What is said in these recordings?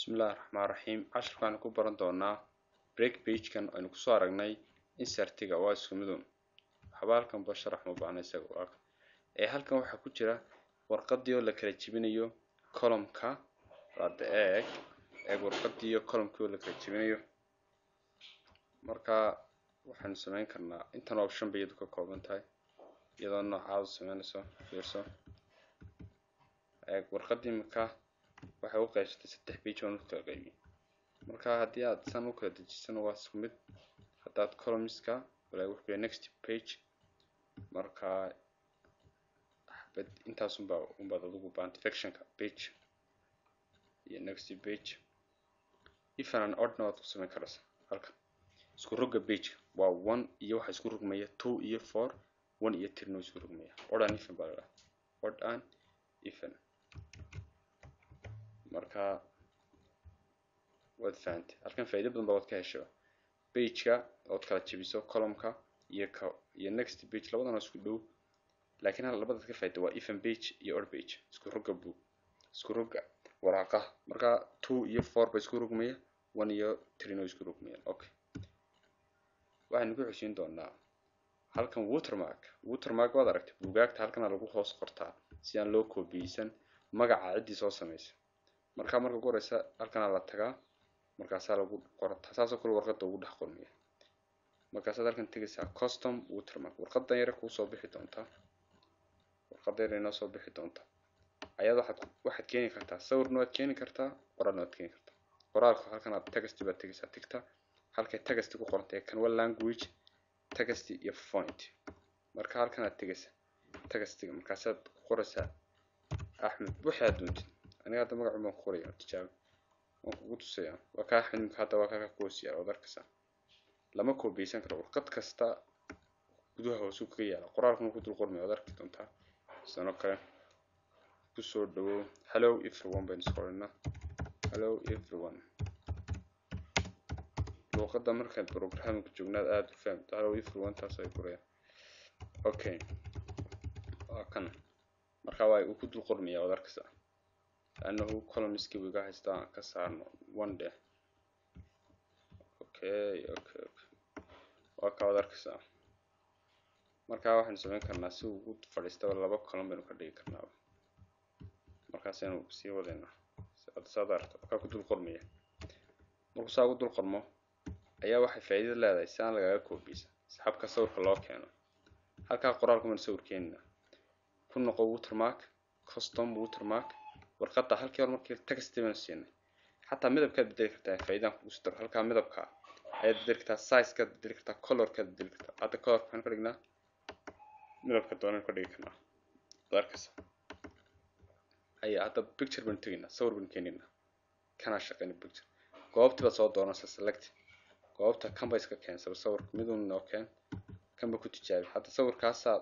Bismillahi Raxmaan Raxiim. Casharka waxaynu ku baran doonaa break page-kan aynu kusoo aragnay insertiga. Waa isku midun, waxba halkan ba sharax ma baahna isaga. Waa ee halkan waxaa ku jira warqadii oo la kala jebinayo column-ka. Hadda eeg, eeg warqadii iyo column-kii oo la kala jebinayo. Marka waxaynu sameyn karnaa intan option bay iyadu ka kooban tahay, iyadoo noocaad u sameynayso. Fiirso, eeg warqadii imika waxay u qaybsatay saddex page baan u kala qaybiyey. Marka haddii aad san u kala dejisana, waa isku mid. Haddaad columnska walaa wuxuu leeyahay next page. Marka xabad intaas unbaa unbaad adigu baahantay: sectionka page iyo next page. Even and oddna waad ku samayn karaysaa. Halka isku roga page waa one iyo waxa isku rogmaya two iyo four, one iyo three isku rogmaya. Odd and even baa la dhahaa, odd and even. Marka waad fahantay halkan faa'iido badan baa waad ka heshay. Page-ka ood kala jebiso column-ka iyo ka iyo next page, labadana isku dhow, laakiin hal labadaad ka faa'iido waa even page iyo odd page, isku roga book, isku roga waraaqaha. Marka two iyo four ba isku rogmaya, one iyo three na isku rogmayaan. Okay, waxaynu ku xushin doonaa halkan watermark. Watermark waad aragtay buugaagta, halkana lagu hoos qortaa si aan loo koobiyeysan magaca ciddii soo samaysa. Marka marka ugu horeysa halkana la tagaa, markaasaa lagu qorata, saasoo kale warqadda ugu dhex qormaya. Markaasaad halkan tegaysaa custom watermark. Warqadan yare kuusoo bixi doontaa, warqadda yare inoo soo bixi doonta ayaad waxaad keeni kartaa sawirna waad keeni kartaa, qoraalna waad keeni kartaa. Qoraalka halkan aad text baad tegaysaa, tigta halkay text ku qorantay. Kan waa language, text iyo font. Marka halkan aad tegaysaa textiga, markaasaad ku qoraysaa Axmed, wixii aad doontid. Aniga hadda magacun baan ku qoraya, tijaabo waan kugu tusaya. Waa kaa Axmed imika hadda waa kaa ku hoos yaala, waad arkaysaa. Lama koobiyeysan karo, warqad kasta gudaha hoosuu kaga yaala, qoraalkuna ku dul qormaya, waad arki doontaa. Sidoo kale kusoo dhawow, hello everyone baynu is qoranaa, hello everyone. Luuqadda markaad programka joognaad aada u fahamto, hello everyone taas ay qorayaan. Okay, waa kan. Marka waa uu ku dul qormaya, waad arkaysaa. Laannahu columnskii buu iga haystaa, aan ka saarno one day. Okay, waa ka, waad arkaysaa. Marka waxaynu samayn karnaa si uu ugu fadhiistaba laba column baynu ka dhigi karnaa. Markaasaynu sii wadaynaa saad aragto, kaa ku dul qormaya. Markuu saa ugu dul qormo ayaa waxay faa'iidada leedahay si aan lagaga koobiyeysan habka sawirka loo keeno. Halkaa qoraalka baynu sawir keenina. Ku noqo watermark, custom watermark. Warqadda halkii hore markii text baynu siinay, xataa midabkaad bedeli kartaa. Faa'iidaan kugu sii daro, halkaa midabka ayaad bedeli kartaa, size-kaad bedeli kartaa, colorkaad bedeli kartaa. Hadda colorka waxaynu ka dhignaa midabka doonaynu ka dhigi karnaa, waad arkaysa. Haya, hadda picture baynu tegaynaa, sawir baynu keenaynaa. Kanaa shaqeyna picture. Goobtii baad soo dooranaysaa, select goobta, kan ba iska keensaba sawirka, midun noo keen, kanba ku tijaabi. Hadda sawirkaasaa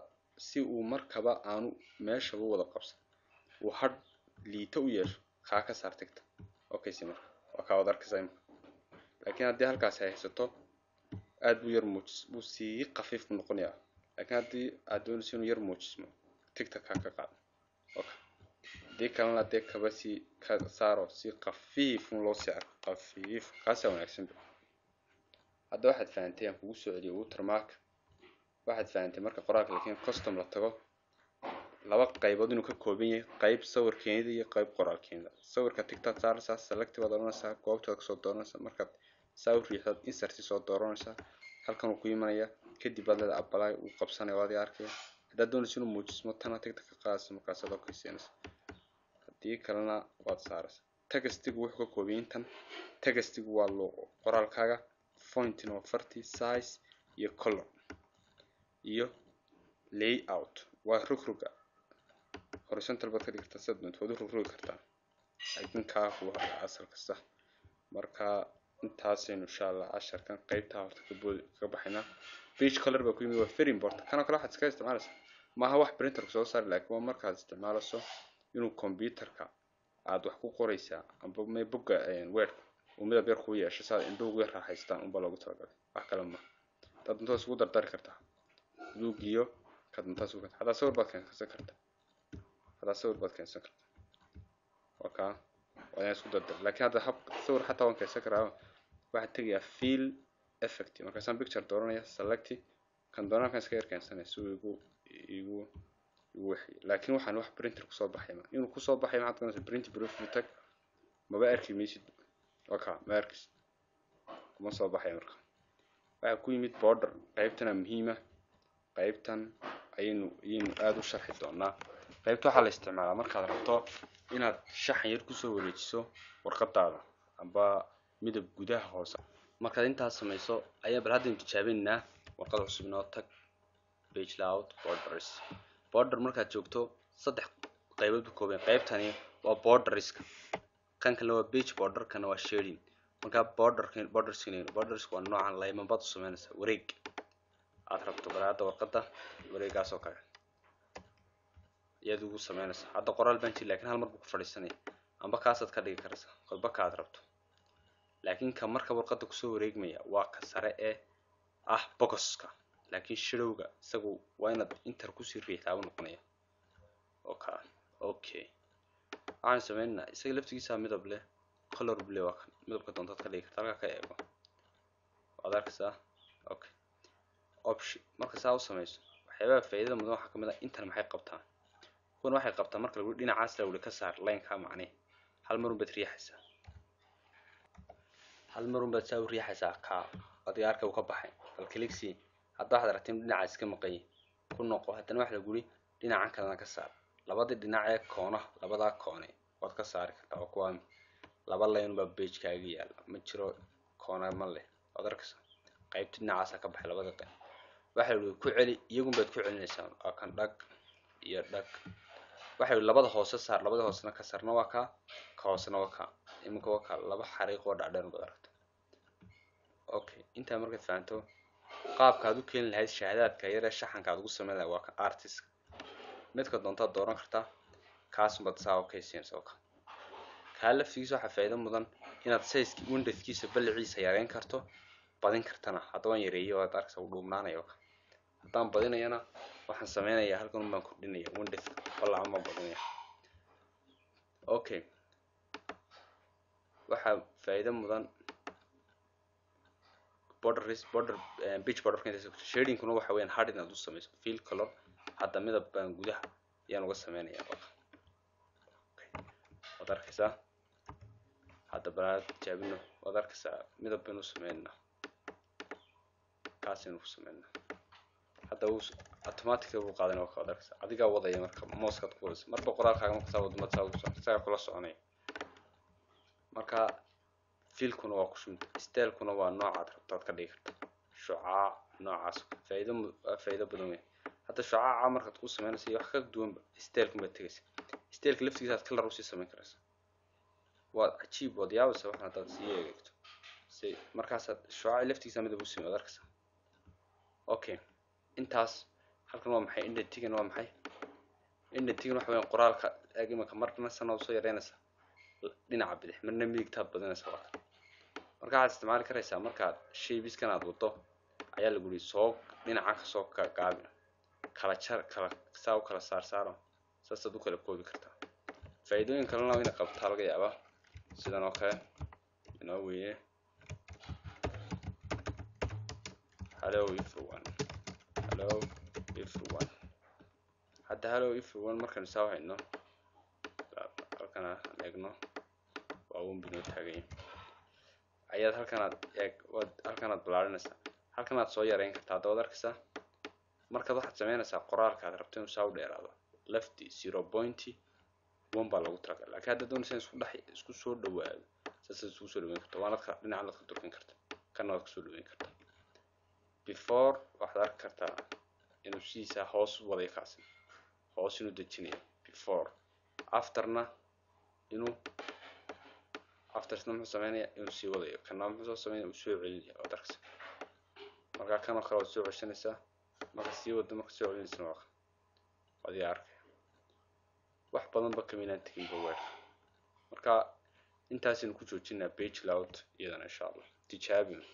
si uu markaba aanu meeshaba wada qabsan, uu hadh liito u yeesho, kaa ka saar tigta. Okay, si marka waa kaa, waad arkaysaa imika. Laakiin haddii halkaasi ay haysato, aad buu yar muujis, buu sii khafiif buu noqonayaa. Laakiin haddii aad doonayso inuu yar muujismo, tigta kaa ka qaad. Okay, haddii kalena dee kaba sii ka saaro si khafiif un loo sii arko, khafiif kaasaa wanaagsan. Hadda waxaad fahantay, aan kugu soo celiyo watermark. Waxaad fahantay marka qoraalka laakiin custom la tago, laba qaybood inuu ka kooban yahay: qayb sawir keenida iyo qayb qoraal keenida. Sawirka tigtaad saaraysaa, select baad odhanaysaa, goobtaad kasoo dooranaysaa. Markaad saa u riixdaad insert soo dooranaysaa, halkan uu ku imanaya. Kadib baad leedahay apply, uu qabsanaya, waad arkaya. Haddaad doonayso inuu muujismo, tana tigta ka qaadaysa, markaasaad okay siinaysa. Haddii kalena waad saaraysa. Textigu wuxuu ka kooban yahay intan: textigu waa qoraalkaaga, fontina waa farti, size iyo color iyo layout waa rogroga. Horizontal baad ka dhigi kartaa, sidaad doonto waad u rogrogi kartaa, laakiin kaa kuu haya asalka sax. Marka intaasaynu insha Allah casharkan qeybtaa horta ka boodi kaga baxaynaa. Page color baa ku yimid, waa very important. Kanoo kale waxaad iskaga isticmaalaysaa, maaha wax printerka soo saari, laakiin waa markaad isticmaalayso inuu computerka aad wax ku qoraysaa amba me bogga Wordka uu midab yar kuu yeesho, si aad indhuhu ugu yar raaxaystaan unbaa loogu talagalay, wax kale ma. Hadaad doonto isugu dardari kartaa buluugiyo kaad doontaa isugu kartaa. Hadaa sawir baad keensan kartaa, hadaa sawir baad keensan kartaa. Waa kaa, waa Waa inaan isku dardar, laakiin hadda hab sawir xataa waan keensan karaa. Waxaan tegayaa fill effect, markaasaan picture dooranaya, select kan doonaan, kan iska yar keensanaya si uu igu wixiyo. Laakiin waxaan wax printer kusoo baxay ma inuu kusoo baxay. Maxaad garanaysaa? Print preview tag, maba arki maysid. Waka ma arkaysid, kuma soo baxay. Marka waxaa ku yimid border. Qaybtana muhiima, qaybtan ayaynu aada u sharxi doonaa. Qaybta waxaa la isticmaalaa markaad rabto inaad shaxan yar kusoo wareejiso warqadaada amba midab gudaha hoose. Markaad intaas samayso ayaa bal haddaynu tijaabinaynaa warqad cusub. Inoo tag page layout, borders. Border markaad joogto, saddex qaybood bu kooban. Qaybtani waa borderska, kan kale waa page border, kana waa shading. Markaa border, borders, borders waa noocan layman baad u sameynaysaa, wareeg aad rabto. Bal hadda warqadda wareegaas oo kale ayaad ugu sameynaysaa. Hadda qoraal baan jiri, lakin hal mar buu ku fadhiisanaya. Amba kaasaad ka dhigi karaysaa, kolba ka aad rabto. Laakiin ka marka warqadda kusoo wareegmaya waa ka sare ee ah boxka, laakiin shadowga isagu waa inaad enter kusii riixdaa buu noqonaya. Okay, waxaan sameynaynaa isaga laftigiisa midab leh, color blue waa kan. Midabka doontaad ka dhigi karta, halkaa ka eego, waad arkaysaa. Okay, option marka saa u samayso, waxyaabaha faa'iidada mudan waxaa kamid ah intan. Maxay qabtaan kuwan? Waxay qabtaan marka lagu dhinacaas la wuli ka saar line-ka, macne hal mar unbaad riixaysaa, hal mar unbaad saa u riixaysaa. Kaa adiga arka uu ka baxay. Bal click sii. Hadda waxaad aragtay inuu dhinacaas ka maqanyay. Ku noqo. Haddana waxa lagu yidhi dhinacan kalena ka saar. Labadii dhinac ee koonaha, labadaa koone waad ka saari kartaa oo kuwaa laba line baa page-kaaga yaala, ma jiro koona ma leh. Waad arkaysaa, qaybta dhinacaasa ka baxay labada qayb. Waxa la ku celi, iyagun baad ku celinaysaa. Waa kan, dhag iyo dhag. Waxa la labada hoose saar, labada hoosena ka saarna waa kaa, ka hoosena waa kaa. Iminka waa kaa, laba xariiq oo dhacdheer baad aragta. Okay, intaa markaad fahanto qaabka aad u keeni lahayd shahaadaadka yar ee shaxanka aad ugu sameyn lahayd, waa kan artist. Midka doontaad dooran kartaa, kaasunbaad saa okay siinaysa. Waa kaa laftigiisa. Waxaa faa'iido mudan inaad size widthkiisa, balliciisa yareyn karto, badin kartana. Hadda waan yareeyay, waad arkaysa, wuu dhuubnaanaya. Haddaan badinayana waxaan sameynayaa halkan un baan kordhinaya width, ballacan baan badinaya. Okay, waxaa faa'iido mudan border, border, page border. Shadingkuna waxa weeyaan hard inaad u samayso fill color. Hadda midab baan gudaha ayaan uga sameynaya. Waad arkaysaa. Hadda balaad tijaabino. Waad arkaysaa, midab baynu sameynaa, kaasaynu ku sameynaa. Hadda wuu automatic buu qaadanaya. Waad arkaysaa, adigaa wadaya. Marka mousekaad ku wadaysa marba qoraalkaaga marka saa wado, saa isagaa kula soconaya. Marka fillkuna waa kushumta, stylekuna waa noocaad rabtaad ka dhigi karta, shucaac noocaas. Faa'iido, faa'iido badan weyn. Hadda shucaaca markaad ku sameynaysa iyo wax ka duwanba, stylekun baad tegaysa. Styleka laftigiisa aad color usii samayn karaysa. Waa cajiib, waad yaabaysa waxan haddaad sii eegto si markaasaad shucaaci laftigiisa midab u samey, waad arkaysaa. Okay, intaas. Halkan waa maxay? Indentigan waa maxay? Indentigan waxa weeyaan qoraalka eeg imanka marna sana soo yareynaysa dhinaca bidix, marna midigtaad badinaysa. Waa kan. Marka waxaad isticmaali karaysaa markaad shapeskan aad wado ayaa lagu yidhi soo dhinaca kasoo gaabi, kala jar, kala saa u kala saar saaro, saasaad u kala koobi kartaa. Faa'iidooyin kalena inay qabtaa laga yaabaa, sidan oo kale inoo weye. Hello everyone, hello everyone. Hadda hello everyone markaynu saa hayno, halkan aan eegno, waa un binoo taaganya. Ayaad halkanaad eeg, waad halkanaad ballaarinaysaa, halkanaad soo yareyn kartaa. Hadda waad arkaysaa, markaad waxaad sameynaysaa qoraalka aad rabto inuu saa u dheeraado, left 0.1 baa lagu talagalay. Laakiin hadda doonaysa in isku dhex isku soo dhawaado, saasaad isugu soo dhaweyn karta. Waanaad ka dhinacan waad ka durkin karta, kana waad kasoo dhaweyn karta. Before waxaad arki kartaa inuu sidiisa hoos u waday, kaasi hoos inuu dejinayo before. Afterna inuu, aftersna muxuu sameynaya? Inuu sii wadayo. Kana muxuu soo sameynaya? Uu soo celinaya. Waad arkaysa. Markaa kanoo kale waad soo ceshanaysaa marka sii wado, marka soo celinaysana waa adiga arkaya. Wax badanba kaminaan teginba weerka. Marka intaasaynu ku joojinaa page layout iyadana, insha Allah tijaabino.